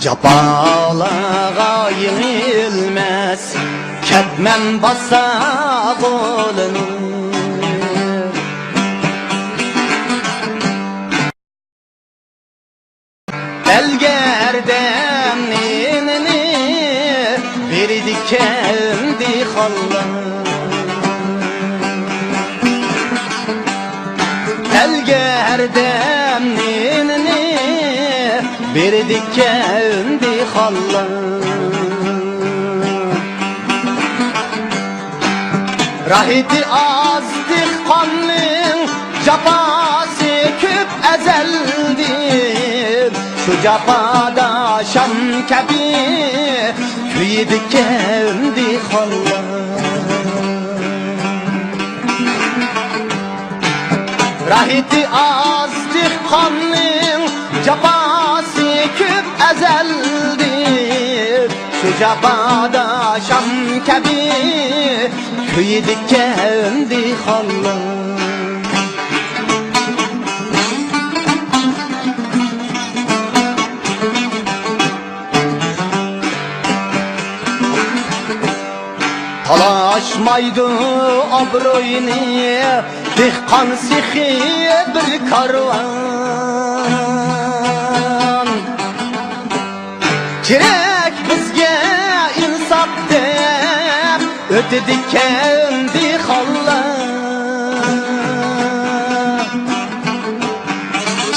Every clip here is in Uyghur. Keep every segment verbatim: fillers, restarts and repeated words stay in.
جاپالارغا يېڭىلمەس، كەتمەن باسسا قولىنى. ئەلگە ھەردەم نېنىنى بېرىدىكەن دېھقانلار. ئەلگە ھەردەم نېنىنى بېرىدىكەن دېھقانلار. راھىتى ئاز دېھقاننىڭ، جاپاسى كۆپ ئەزەلدىن. شۇ جاپادا شام كەبى كۆيىدىكەن دېھقانلار. راھىتى ئاز دېھقاننىڭ، جاپاسى كۆپ ئەزەلدىن. شۇ جاپادا شام كەبى كۆيىدىكەن دېھقانلار. تالاشمايدۇ ئابرۇينى دېھقان سېخى بىر كارۋان. كېرەك بىزگە ئىنساپ دەپ ئۆتىدىكەن دېھقانلار.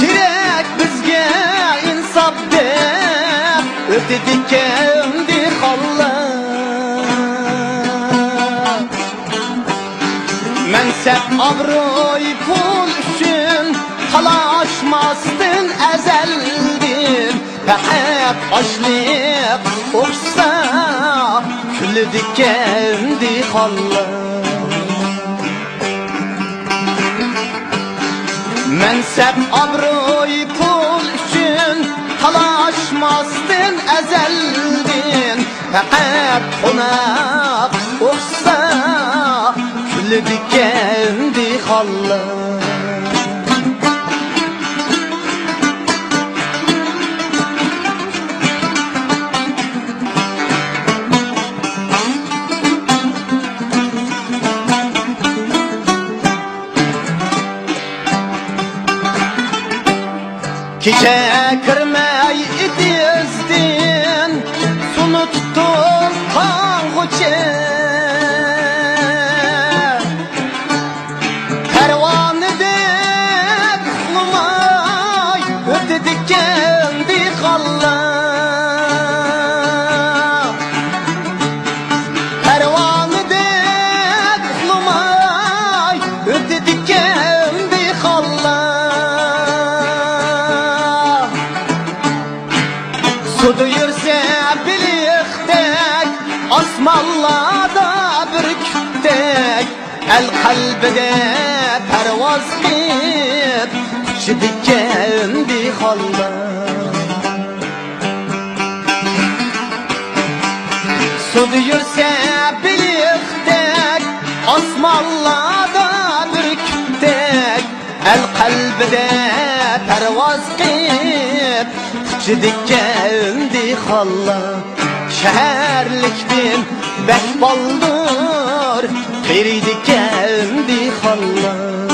كېرەك بىزگە ئىنساپ دەپ ئۆتىدىكەن دېھقانلار. مەنسەپ، ئابرۇي، پۇل ئۈچۈن تالاشماستىن ئەزەلدىن، پەقەت ئاشلىق ئوخشىسا كۈلىدىكەن دېھقانلار. مەنسەپ، ئابرۇي، پۇل ئۈچۈن تالاشماستىن ئەزەلدىن، پەقەت قوناق ئوخشىسا كۈلىدىكەن دېھقانلار. كېچە كىرمەي ئېتىزدىن سۇنى تۇتۇپ تاڭغۇچە، پەرۋانىدەك ئۇخلىماي ئۆتىدىكەن دېھقانلار. پەرۋانىدەك ئۇخلىماي ئۆتىدىكەن دېھقانلار. سۇدا يۈرسە بېلىقتەك، ئاسمانلاردا بۈركۈتتەك، ئەل قەلبىدە پەرۋاز قىلىپ ئۇچىدىكەن دېھقانلار. سۇدا يۈرسە بېلىقتەك، ئاسمانلاردا بۈركۈتتەك، ئەل قەلبىدە پەرۋاز قىلىپ ئۇچىدىكەن دېھقانلار. شەھەرلىكتىن بەك بالدۇر قېرىيدىكەن دېھقانلار.